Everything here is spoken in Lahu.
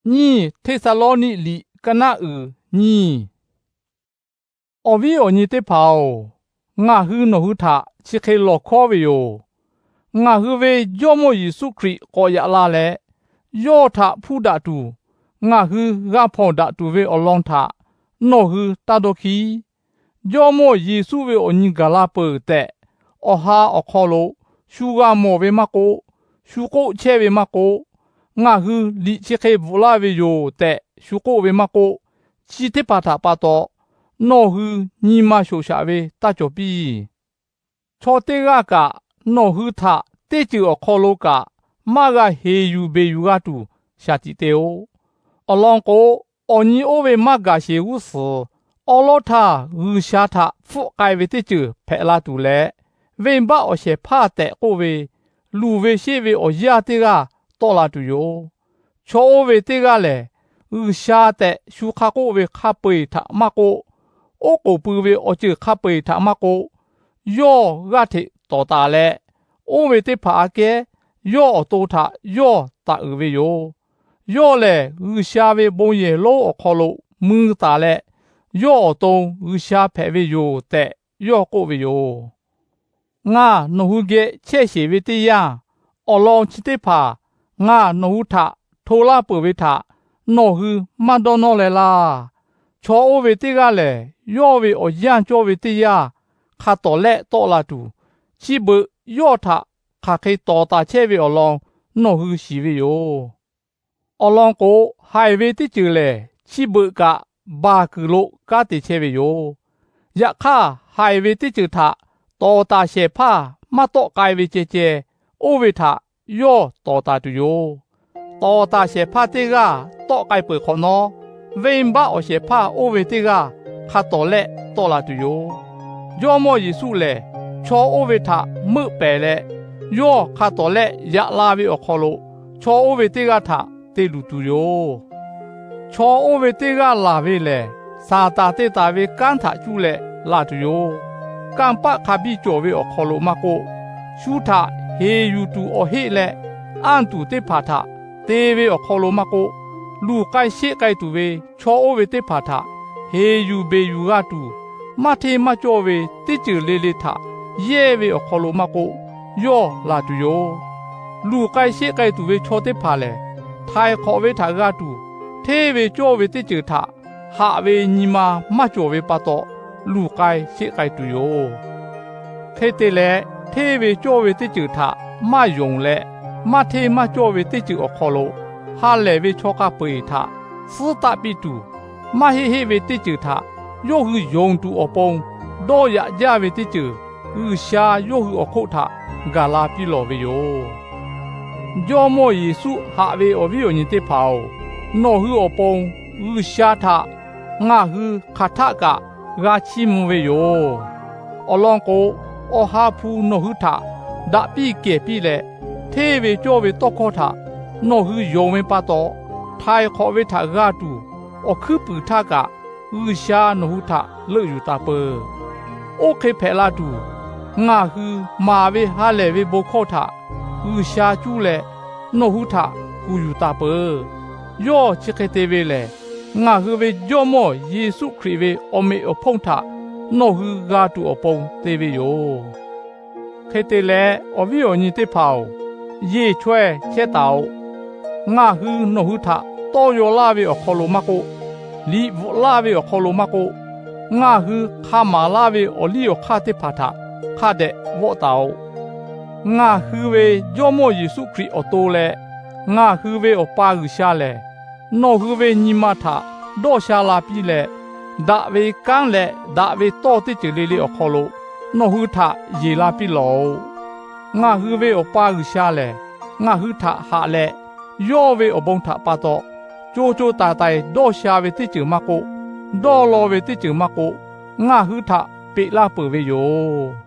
Nyiˇ Hteˇsaˍlawˇniˆ liꞈ ka naˆ uiˍ nyiˇ. Awˬ viˉ awˬ nyi teˇ hpaˍ-oˬ, ngaˬ hui nawˬ hui htaꞈ chi hk'e lawˬ hkawˉ ve yoˬ. Ngaˬ hui ve Jawˇmawˇ Yeˍsuˆ Hkriꞈ k'awꞈ yaꞈ la leh, yawˇ htaꞈ hpuˇ daꞈ tuˬ, ngaˬ hui g'a hpawnˬ daꞈ tuˬ ve awˬ lawn htaꞈ nawˬ hui taˇ dawˇ hkiˉ. Jawˇmawˇ Yeˍsuˆ ve awˬ nyi gaˬ la peuˬ tehꞈ, awˬ ha awˬ hk'aw lo shu g'a mawˬ ve maˇ k'oˆ, shu k'oˆ chehˇ ve maˇ k'oˆ, ngaˬ hui liꞈ chi hk'e bvuhꞈ laˇ ve yoˬ tehꞈ shu k'oˆ ve maˇ k'oˆ, chi teˇ hpaˍ htaꞈ pa taw nawˬ hui nyi ma shoꞈ shaꞈ ve taˇ cawˬ piˇ. Chaw teˇ g'aˇ kaꞈ nawˬ hui htaꞈ teˇ ceuˬ awˬ hk'aw lo kaꞈ maˇ g'a heˍ yuˬ beˬ yuˬ g'a tuˬ shaˍ tiꞈ te-o. Awˬ lawn k'o, awˬ nyi oˇ ve maˇ gaˬ sheˍ g'uˇ suhˍ awˉ lawˉ htaˇ G'uiˬsha htaꞈ hpfuhˆ k'ai ve teˇ ceuˬ hpehꞈ la tuˬ leh, venˇbaˆ awˬ shehˍ hpaˇ tehꞈ k'oˆ ve luˬ ve sheˆ ve awˬ yanˇ teˇ g'aˇ tawˆ la tuˬ yoˬ. Chaw oˇ ve teˇ g'aˇ lehˬ, G'uiˬsha tehꞈ shu hk'a k'oˆ ve hk'a peu-eˬ htaꞈ maˇ k'oˆ, oˉ k'oˍ pui ve awˬ ceuˬ hk'a peu-eˬ htaꞈ maˇ k'oˆ, yawˇ g'aˇ hteꞈ tawˍ taˍ leh, oˇ ve teˇ hpaˍ aꞈ kehˉ yawˇ awˬ to htaꞈ yawˇ taˍ uiˍ ve yoˬ. Yawˇ lehˬ, G'uiˬsha ve bon yehˬ lonˉ awˬ hk'aw lo mui taˍ leh, yawˇ awˬ to G'uiˬsha hpehꞈ ve yoˬ tehꞈ yawˇ k'oˆ ve yoˬ. Ngaˬ nawˬ hui geh chehˇ sheˍ ve teˇ yanˇ, awˬ lawn chi teˇ hpaˍ ngaˬ nawˬ hui htaꞈ hto laˇ peuˬ ve htaꞈ nawˬ hui maˇ dawˇ nawˇ leh laˇ. Chaw oˇ ve teˇ g'aˇ lehˬ, yawˇ ve awˬ yanˇ cawˇ ve teˇ yanˇ hk'a tawˍ lehˆ tawˆ la tuˬ, chi beuꞈ yawˇ htaꞈ hk'aˬ hk'e tawˍ taˍ chehˇ ve awˬ lawn nawˬ hui shiˍ ve yoˬ. Awˬ lawn k'o, haiˬ ve teˇ ceuˬ lehˬ, chi beuꞈ kaꞈ baˬ kuiˬ lo kanˉ te chehˇ ve yoˬ. Yaꞈ hk'aˇ, haiˬ ve teˇ ceuˬ htaꞈ tawˍ taˍ shehˍ hpaˇ maˇ tawˆ k'ai ve ceh ceh, oˇ ve htaꞈ yawˇ tawˍ taˍ tuˬ yoˬ. Tawˍ taˍ shehˍ hpaˇ teˇ g'aˇ tawˆ k'ai peuˬ hk'awꞈ nawˉ, venˇbaˆ awˬ shehˍ hpaˇ oˇ ve teˇ g'aˇ hk'a tawˍ lehˆ tawˆ la tuˬ yoˬ. Jawˇmawˇ Yeˍsuˆ lehˬ, chaw oˇ ve htaꞈ meuˆ pehˍ leh, yawˇ hk'a tawˍ lehˆ yaꞈ la ve awˬ hk'aw lo chaw oˇ ve teˇ g'aˇ htaꞈ te luˬ tuˬ yoˬ. Chaw oˇ ve teˇ g'aˇ laˬ ve lehˬ, Saˍtanˍ te taˍ ve kanˉ htaꞈ cuˇ leh laˬ tuˬ yoˬ. Kanˇ paˆ hk'a biˇ cawˬ ve awˬ hk'aw lo maˇ k'oˆ, shu htaꞈ heˍ yuˬ tuˬ awˬ heˆ leh anˇ tuˬ teˇ hpaˍ htaꞈ te ve awˬ hk'aw lo maˇ k'oˆ, luˬ k'ai sheˆ k'ai tuˬ ve chaw oˇ ve teˇ hpaˍ htaꞈ heˍ yuˬ beˬ yuˬ g'a tuˬ, maˇ hteˇ maˇ cawˇ ve teˇ ceuˬ le le htaꞈ yehˇ ve awˬ hk'aw lo maˇ k'oˆ, yawˇ laˬ tuˬ yoˬ. Luˬ k'ai sheˆ k'ai tuˬ ve chaw teˇ hpaˍ lehˬ, htaiˍ hk'awꞈ ve htaꞈ g'a tuˬ, hteˇ ve cawˇ ve teˇ ceuˬ htaꞈ haꞈ ve nyi ma maˇ cawˬ ve pa taw, luˬ k'ai sheˆ k'ai tuˬ yoˬ. Hk'e te leh, hteˇ ve cawˇ ve teˇ ceuˬ htaꞈ maˇ yonˍ leh, maˇ hteˇ maˇ cawˇ ve teˇ ceuˬ awˬ hk'aw lo ha lehˬ ve chaw hk'a peu-eˬ htaꞈ suhˉ taˆ piˇ tuˬ, maˇ heˆ heˆ ve teˇ ceuˬ htaꞈ yawˇ hui yonˍ tuˬ awˬ pon dawˇ yaꞈ jaˇ ve teˇ ceuˬ G'uiˬsha yawˇ hui awˬ hk'oˆ htaꞈ gaˬ la piˇ lawˬ ve yoˬ. Jawˇmawˇ Yeˍsuˆ haꞈ ve awˬ viˉ awˬ nyi teˇ hpaˍ-oˬ, nawˬ hui awˬ pon G'uiˬsha htaꞈ ngaˬ hui hk'aˬ htaˆ kaꞈ g'a chiˇ mvuh ve yoˬ. Awˬ lawn k'o, Awˬ ha hpu nawˬ hui htaꞈ daꞈ piˇ kehˬ piˇ leh, hteˇ ve cawˇ ve tawˇ hkawˇ htaꞈ nawˬ hui yonˍ ve pa taw, htaiˍ hk'awꞈ ve htaꞈ g'a tuˬ, awˬ hkuiˉ puiˍ htaˇ kaꞈ G'uiˬsha nawˬ hui htaꞈ leuˆ yuˬ taˍ peuˬ. Oˇ hk'e hpehꞈ la tuˬ, ngaˬ hui maˍ ve ha lehˬ ve bon hkawˇ htaꞈ G'uiˬsha cuˇ leh nawˬ hui htaꞈ kuˬ yuˬ taˍ peuˬ. Yawˇ chi hk'e te ve lehˬ, ngaˬ hui ve Jawˇmawˇ Yeˍsuˆ Hkriꞈ ve awˬ meꞈ awˬ hponˇ htaꞈ nawˬ hui g'a tuˬ awˬ pon te ve yoˬ. Hk'e te leh, awˬ viˉ awˬ nyi teˇ hpaˍ-oˬ, yeˬ chaweh chehˇ taˍ-oꞈ. Ngaˬ hui nawˬ hui htaꞈ tawˇ yaw laˇ ve awˬ hk'aw lo maˇ k'oˆ, liꞈ bvuhꞈ laˇ ve awˬ hk'aw lo maˇ k'oˆ, ngaˬ hui hk'a maˍ laˇ ve awˬ liˇ awˬ hk'aˇ teˇ hpaˍ htaꞈ hk'a dehꞈ vawˆ taˍ-oꞈ. Ngaˬ hui ve Jawˇmawˇ Yeˍsuˆ Hkriꞈ awˬ to leh ngaˬ hui ve Awˬ pa G'uiˬsha lehˬ, nawˬ hui ve nyi ma htaꞈ dawˇ sha la piˇ leh, daꞈ ve kanˉ leh daꞈ ve tawˇ teˇ ceuˬ le le awˬ hk'aw lo nawˬ hui htaꞈ yeˬ la piˇ lawˬ-oꞈ. Ngaˬ hui ve Awˬ pa G'uiˬsha lehˬ, ngaˬ hui htaꞈ haꞈ leh, yawˇ ve awˬ bon htaꞈ pa taw co co taiˍ taiˍ dawˇ sha ve teˇ ceuˬ maˇ k'oˆ, dawˇ law ve teˇ ceuˬ maˇ k'oˆ, ngaˬ hui htaꞈ peꞈ laˇ peuˬ ve yoˬ.